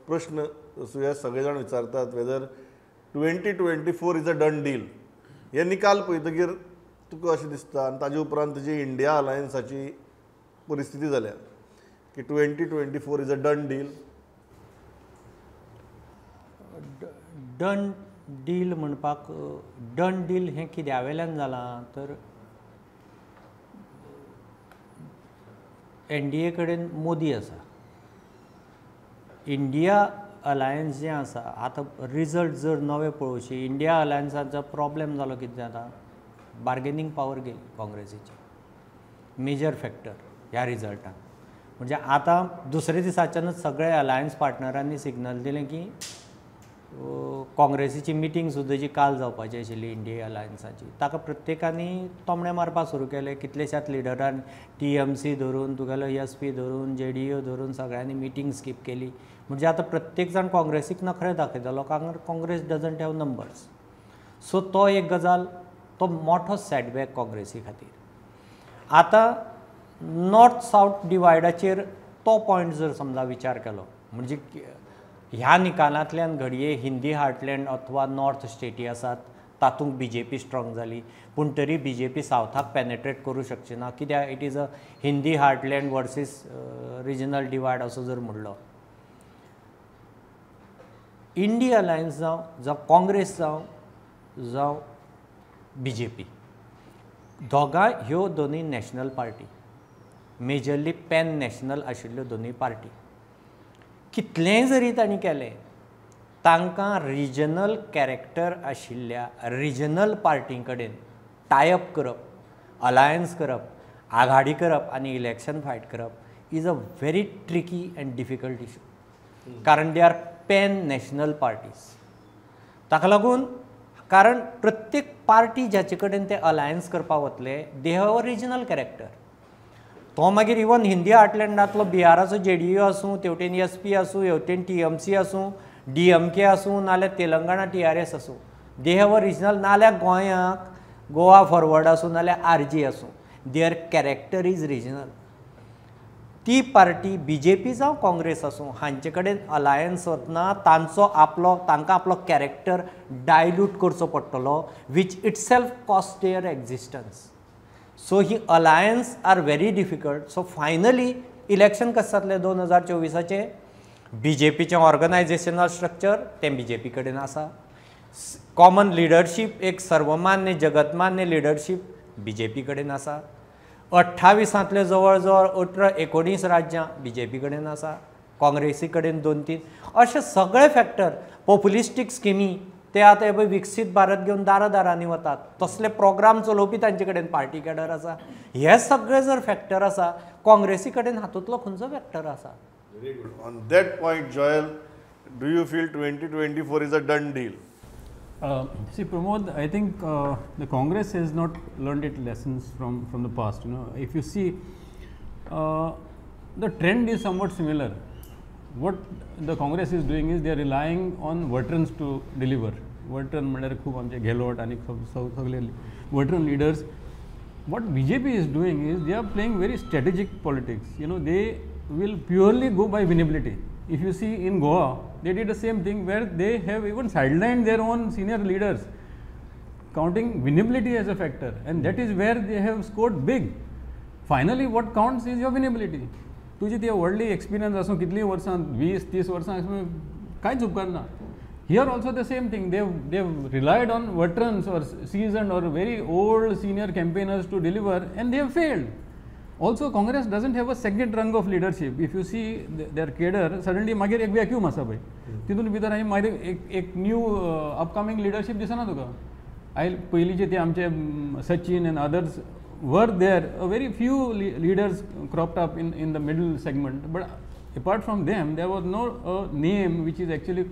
प्रश्न सुया सगळे जाण विचारतात, whether 2024 is a done deal. हे निकाल पळयतकीर तुका अशें दिसता आनी ताजे उपरांत जी इंडिया अलायन्साची परिस्थिती जाल्या की 2024 is a done deal. Done deal म्हणपाक डन डील हें कित्या वेल्यान जालां तर एन डी ए कडेन मोदी आसा, इंडिया अलायन्स जें आसा आतां रिजल्ट जर नवे पळोवशी इंडिया अलायन्साचो प्रॉब्लेम जालो कितें जाता, बार्गेनींग पावर गेली काँग्रेसीची, मेजर फॅक्टर ह्या रिजल्टान. म्हणजे आतां दुसरे दिसाच्यानच सगळे अलायन्स पार्टनरांनी सिग्नल दिलें की काँग्रेसीची मिटींग सुद्दां जी काल जावपाची आशिल्ली इंडिया अलायन्साची ताका प्रत्येकांनी तोमणे मारपाक सुरू केले. कितलेशाच लिडरान टी एम सी धरून तुगेलो एस पी धरून जे डी you धरून सगळ्यांनी मिटींग स्कीप केली. म्हणजे आतां प्रत्येक जाण काँग्रेसीक नखरे दाखयतलो कारण Congress doesn't have numbers. So तो एक गजाल, तो मोठो सेटबॅक काँग्रेसी खातीर. आतां नॉर्थ सावथ डिवायडाचेर तो पॉयंट जर समजा विचार केलो म्हणजे ह्या निकालांतल्यान घडये हिंदी हार्टलँड अथवा नॉर्थ स्टेटी आसात तातूंत बी जे पी स्ट्रॉंग जाली, पूण तरी बी जे पी सावथाक पेनेट्रेट करूं शकची ना कित्याक it is a Hindi heartland versus regional divide असो जर म्हणलो. इंडिया अलायन्स जावं जावं काँग्रेस जावं जावं बी जे पी दोगांय ह्यो दोनूय national party, majorly pan national आशिल्ल्यो दोनूय पार्टी, कितलेंय जरी तांणी केलें तांकां रिजनल कॅरेक्टर आशिल्ल्या रिजनल पार्टीं कडेन टायप करप, अलायन्स करप, आघाडी करप आनी इलेक्शन फायट करप is a very tricky and difficult issue, कारण they are pan national parties. ताका लागून कारण प्रत्येक पार्टी जाचे कडेन ते अलायन्स करपाक वतले they have a regional character. तो मागीर इवन हिंदी हार्टलँडांतलो बिहाराचो जे डी you आसूं, तेवटेन एस पी आसूं, हेवटेन टी एम सी आसूं, डी एम के आसूं, नाल्यार तेलंगणा टी आर एस आसूं, they have a regional, नाल्यार गोंयाक गोवा फॉरवर्ड आसूं नाल्यार आर जी आसूं, there character is regional. ती पार्टी बी जे पी जावं काँग्रेस आसूं हांचे कडेन अलायन्स वतना तांचो आपलो तांकां आपलो कॅरेक्टर डायल्यूट करचो पडटलो which itself cost their existence. So he alliance are very difficult. So finally election कशें जातलें 2024 बी जे पीचें ऑर्गनायजेशनल स्ट्रक्चर तें बी जे पी कडेन आसा, कॉमन लिडरशीप एक सर्वमान्य जगतमान्य लिडरशीप बी जे पी कडेन आसा, 28 जवळ जवळ 18-19 राज्यां बी जे पी कडेन आसा, काँग्रेसी कडेन 2-3, अशे सगळे फॅक्टर पॉप्युलिस्टीक स्किमी ते आतां हे पळय विकसीत भारत घेवन दारा दारांनी वतात, तसले प्रोग्राम चलोवपी तांचे कडेन पार्टी कॅडर आसा. हे सगळे जर फॅक्टर आसा काँग्रेसी कडेन हातूंतलो खंयचो फॅक्टर आसा? Very good. On that point Joel, do you feel 2024 is a done deal? See, Pramod, I think the Congress has not learned its lessons from the past. You know, if you see, the trend is somewhat similar. What the Congress is doing is they are relying on veterans to deliver. Veteran म्हणल्यार खूब आमचे गेहलोत आनी सगळे veteran leaders. What BJP is doing is they are playing very strategic politics. You know, they will purely go by winnability. If you see in Goa, they did the same thing where they have even sidelined their own senior leaders, counting winnability as a factor, and that is where they have scored big. Finally, what counts is your winnability. तुजी ती व्हडली experience आसूं कितलीं वर्सां 20-30 वर्सां आसूं कांयच उपकारना. Here also the same thing, they've relied on veterans or seasoned or very old senior campaigners to deliver, and they have failed. Also, Congress doesn't have a second rung of leadership. If you see their cadre, suddenly मागीर एक vacuum आसा पळय, तितून भितर आनी मागीर एक new upcoming leadership दिसना तुका. आयल पयलींचे ते आमचे Sachin and others were there, a very few leaders cropped up in the middle segment, but apart from them there was no name which is actually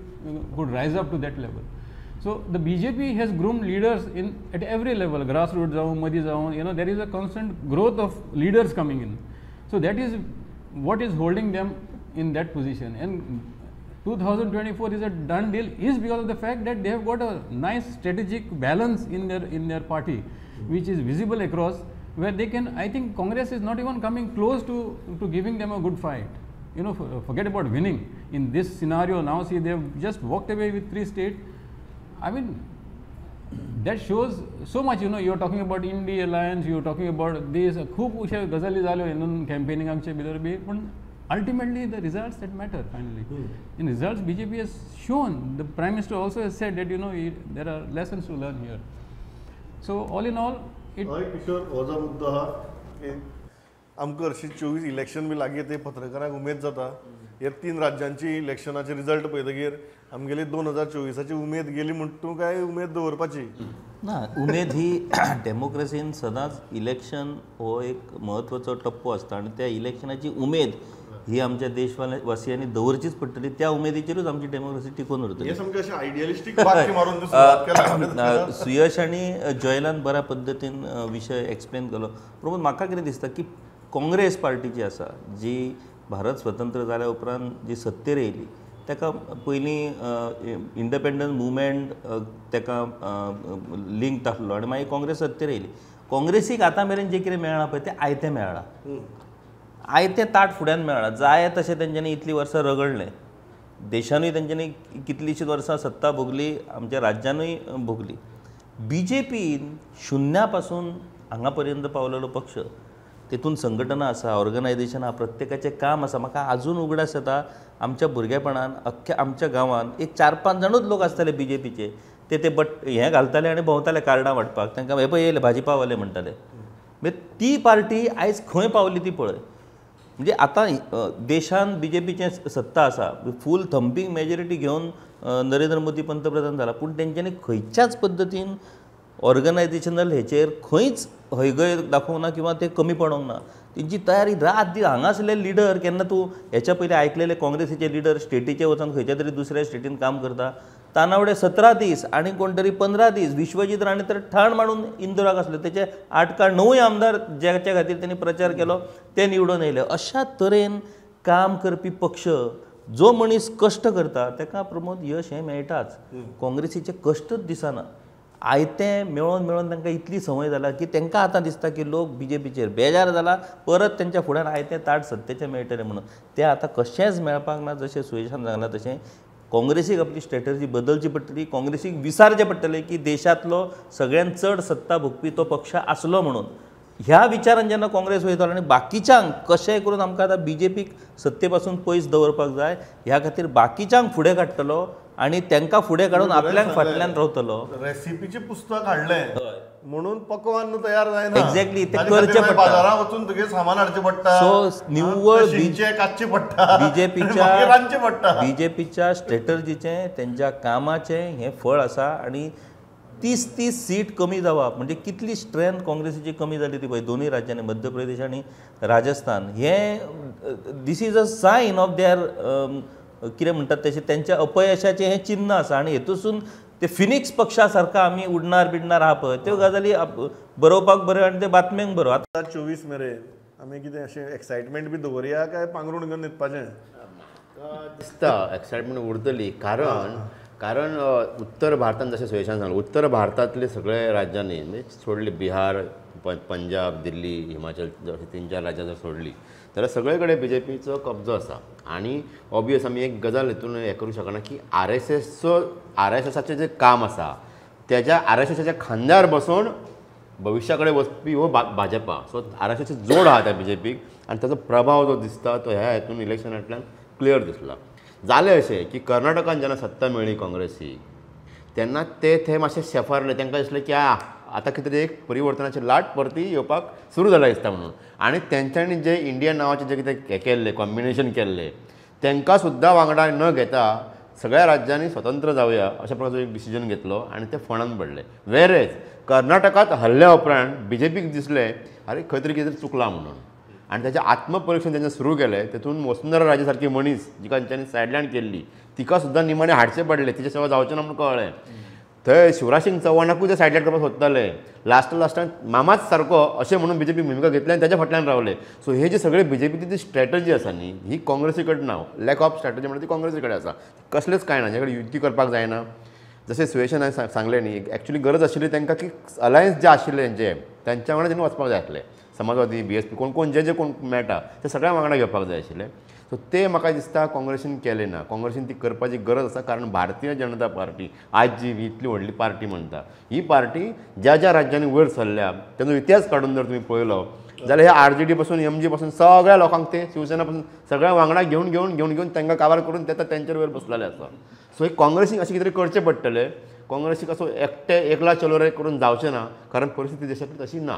could rise up to that level. So the BJP has groomed leaders in at every level, grassroots जावं मदीं जावं, you know, there is a constant growth of leaders coming in. So that is what is holding them in that position. And 2024 is a done deal is because of the fact that they have got a nice strategic balance in their party, which is visible across, where they can, I think Congress is not even coming close to giving them a good fight. You know, forget about winning. In this scenario now, see, they have just walked away with 3 states. I mean, that shows so much. You know, you are talking about India alliance, you are talking about this, खूब अशे गजाली जाल्यो हितून कॅम्पेनिंगाचे भितर बी, पूण ultimately the results that matter finally. In results BJP has shown, the Prime Minister also has said that, you know, there are lessons to learn here. So all in all it. हय किशोर, हो जो मुद्दो आहा की आमकां हरशीं 24 election बी लागीं ते पत्रकारांक उमेद जाता. हे 3 राज्यांची इलेक्शनाचे रिजल्ट पळयतकीर आमगेली 2024 उमेद गेली म्हण तूं काय उमेद दवरपाची ना. उमेद ही डेमोक्रेसीन सदांच इलेक्शन हो एक म्हत्वाचो टप्पो आसता आनी त्या इलेक्शनाची उमेद ही आमच्या देशवासियांनी दवरचीच पडटली. त्या उमेदीचेरूच आमची डेमोक्रेसी टिकून उरतली. हे सामकें अशें आयडियलिस्टीक वाक्य मारून सुरवात केला. सुयश आनी जॉयलान बऱ्या पद्दतीन विशय एक्सप्लेन केलो. प्रमोद, म्हाका कितें दिसता की काँग्रेस पार्टी जी आसा, जी भारत स्वतंत्र जाल्या उपरांत जी सत्तेर येयली, ताका पयलीं इंडिपेंडन्स मुवमेंट ताका लिंक आसलो आनी मागीर काँग्रेस सत्तेर येयली. काँग्रेसीक आतां मेरेन जें कितें मेळ्ळां पळय तें आयतें मेळ्ळां, आयतें ताट फुड्यान मेळ्ळां. जाय तशें तेंच्यांनी इतलीं वर्सां रगडलें, देशानूय तेंच्यांनी कितलींशींच वर्सां सत्ता भोगली, आमच्या राज्यानूय भोगली. बी जे पीन शुन्या पासून हांगा पर्यंत पावलेलो पक्ष, तेतून संघटना आसा, ऑर्गनायजेशन आसा, प्रत्येकाचें काम आसा. म्हाका आजून उगडास येता आमच्या भुरगेपणान अख्ख्या आमच्या गांवांत एक 4-5 जाणूच लोक आसताले बी जे पीचे. ते ते बट हें घालताले आनी भोंवताले कार्डां वांटपाक. तांकां हे पळय येयले भाजीपावाले म्हणटाले. मागीर ती पार्टी आयज खंय पावली ती पळय. म्हणजे आतां देशान बी जे पीचें सत्ता आसा, फूल थंपींग मेजॉरिटी घेवन नरेंद्र मोदी पंतप्रधान जाला, पूण तेंच्यांनी खंयच्याच पद्दतीन ऑर्गनायजेशनल हेचेर खंयच हयगय दाखोवंक ना किंवा ते कमी पडोंक ना. तेंची तयारी रात दीस. हांगासरले लिडर केन्ना तूं हेच्या पयलीं आयकलेले काँग्रेसीचे लिडर स्टेटीचे वचोन खंयच्या तरी दुसऱ्या स्टेटीन काम करता. तानावडे 17 दीस आनी कोण तरी 15 दीस, विश्वजीत राणे तर ठाण मांडून इंदोराक आसले. तेचे 8 का 9 आमदार ज्याच्या खातीर तेणी प्रचार केलो ते निवडून येयले. अशा तरेन काम करपी पक्ष, जो मनीस कश्ट करता ताका प्रमोद यश हें मेळटाच. काँग्रेसीचे कश्टच दिसना. आयतें मेळोवन मेळोवन तांकां इतली संवय जाला की तांकां आतां दिसता की लोक बी जे पीचेर बेजार जाला, परत तेंच्या फुड्यान आयतें ताट सत्तेचें मेळटलें म्हणून. तें आतां कशेंच मेळपाक ना. जशें सुयेशान सांगलां तशें काँग्रेसीक आपली स्ट्रेटजी बदलची पडटली. काँग्रेसीक विसारचें पडटलें की देशांतलो सगळ्यांत चड सत्ता भोगपी तो पक्ष आसलो म्हणून. ह्या विचारान जेन्ना काँग्रेस वयतलो आनी बाकीच्यांक कशेंय करून आमकां आतां बी जे पीक सत्ते पासून पयस दवरपाक जाय, ह्या खातीर बाकीच्यांक फुडें काडटलो आनी तांकां फुडें काडून आपल्याक फाटल्यान रावतलो. रेसिपीचें पुस्तक हाडलें म्हणून पकवान तयार जायना. एक्झॅक्टली, ते करचें पडटा. बाजारांत वचून तुगे सामान हाडचें पडटा. सो निव्वळ काडचें पडटा. बीजेपीच्या पडटा. बीजेपीच्या स्ट्रेटर्जीचें, तेंच्या कामाचें हें फळ आसा. आनी 30-30 सीट कमी जावप म्हणजे कितली स्ट्रेंथ काँग्रेसीची कमी जाली ती पळय दोनूय राज्यांनी, मध्य प्रदेश आनी राजस्थान. हें this is a sign of their कितें म्हणटात तशें तेंच्या अपयशाचें हें चिन्न आसा. आनी हेतूसून ते फिनिक्स पक्षा सारका आमी उडणार बिडणार आहा पळय त्यो गजाली बरोवपाक बऱ्यो आनी ते बातम्यांक बरो. आतां 24 मेरेन आमी कितें अशें एक्सायटमेंट बी दवरया काय पांगरूण घेवन न्हिदपाचें? दिसता एक्सायटमेंट उरतली. कारण कारण उत्तर भारतान जशें सुयेशान सांगलें, उत्तर भारतांतले सगळे राज्यांनी म्हणजे सोडली बिहार, पंजाब, दिल्ली, हिमाचल अशी 3-4 राज्यां जर सोडली जाल्यार सगळे कडेन बी जे पीचो कब्जो आसा. आनी ऑबियस आमी एक गजाल हितून हें करूंक शकना की आर एस एसचो, आर एस एसाचें जें काम आसा तेज्या आर एस एसाच्या खांद्यार बसून भविश्या कडेन वचपी हो भाजपा. सो आर एस एसची जोड आहा त्या बी जे पीक आनी ताचो प्रभाव जो दिसता तो ह्या हितून इलेक्शनांतल्यान क्लियर दिसला. जालें अशें की कर्नाटकान जेन्ना सत्ता मेळ्ळी काँग्रेसीक तेन्ना ते थंय मातशे शेफारले. तांकां दिसलें की आतां कितें तरी एक परिवर्तनाची लाट परती येवपाक सुरू जाला दिसता म्हणून. आनी तेंच्यांनी जे इंडिया नांवाचें जें कितें हें केल्लें, कॉम्बिनेशन केल्लें, तांकां सुद्दां वांगडा न घेता सगळ्या राज्यांनी स्वतंत्र जावया अशा प्रकारचो एक डिसिजन घेतलो आनी ते फोंडान पडले. वेरेज कर्नाटकांत हल्ल्या उपरांत बी जे पीक दिसलें अरे खंय तरी कितें तरी चुकलां म्हणून. आनी ताचें आत्मपरिक्षण तेंचें सुरू केलें. तेतून वसुंधरा राजे सारकी मनीस जिका तेंच्यांनी सायडलायन केल्ली तिका सुद्दां निमाणें हाडचें पडलें, तिच्या सेवा जावचें ना म्हणून कळ्ळें. थंय शिवराज सिंग चव्हाणाकूय ते सायडलायन करपाक सोदताले. लास्ट लास्टाक मामाच सारको अशें म्हणून बी जे पी भुमिका घेतली आनी ताच्या फाटल्यान रावले. सो हे जे सगळे बी जे पीची जी स्ट्रॅटजी आसा न्ही ही काँग्रेसी कडेन ना. लॅक ऑफ स्ट्रॅटजी म्हणटा ती काँग्रेसी कडेन आसा. कसलेंच कांय ना, जे कडेन युती करपाक जायना. जशें सुयेशान हांवें सांगलें न्ही, एक्चुली गरज आशिल्ली तांकां की अलायन्स जे आशिल्ले तेंचे तेंच्या वांगडा तेणी वचपाक जाय आसलें. समाजवादी, बी एस पी, कोण कोण जे जे कोण मेळटा ते सगळ्या वांगडा घेवपाक जाय आशिल्ले. सो ते म्हाका दिसता काँग्रेसीन केलें ना. काँग्रेसीन ती करपाची गरज आसा, कारण भारतीय जनता पार्टी आज जी इतली व्हडली पार्टी म्हणटा, ही पार्टी ज्या ज्या राज्यांनी वयर सरल्या तेजो इतिहास काडून जर तुमी पळयलो जाल्यार हे आरजेडी पासून एमजी पासून सगळ्या लोकांक ते शिवसेना पासून सगळ्या वांगडा घेवन घेवन घेवन घेवन तांकां काबार करून ते तेंचेर वयर बसलेले आसा. सो हे काँग्रेसीक अशें कितें तरी करचें पडटलें. काँग्रेसीक असो एकटे एकला चलो रे करून जावचें ना, कारण परिस्थिती देशांतली तशी ना.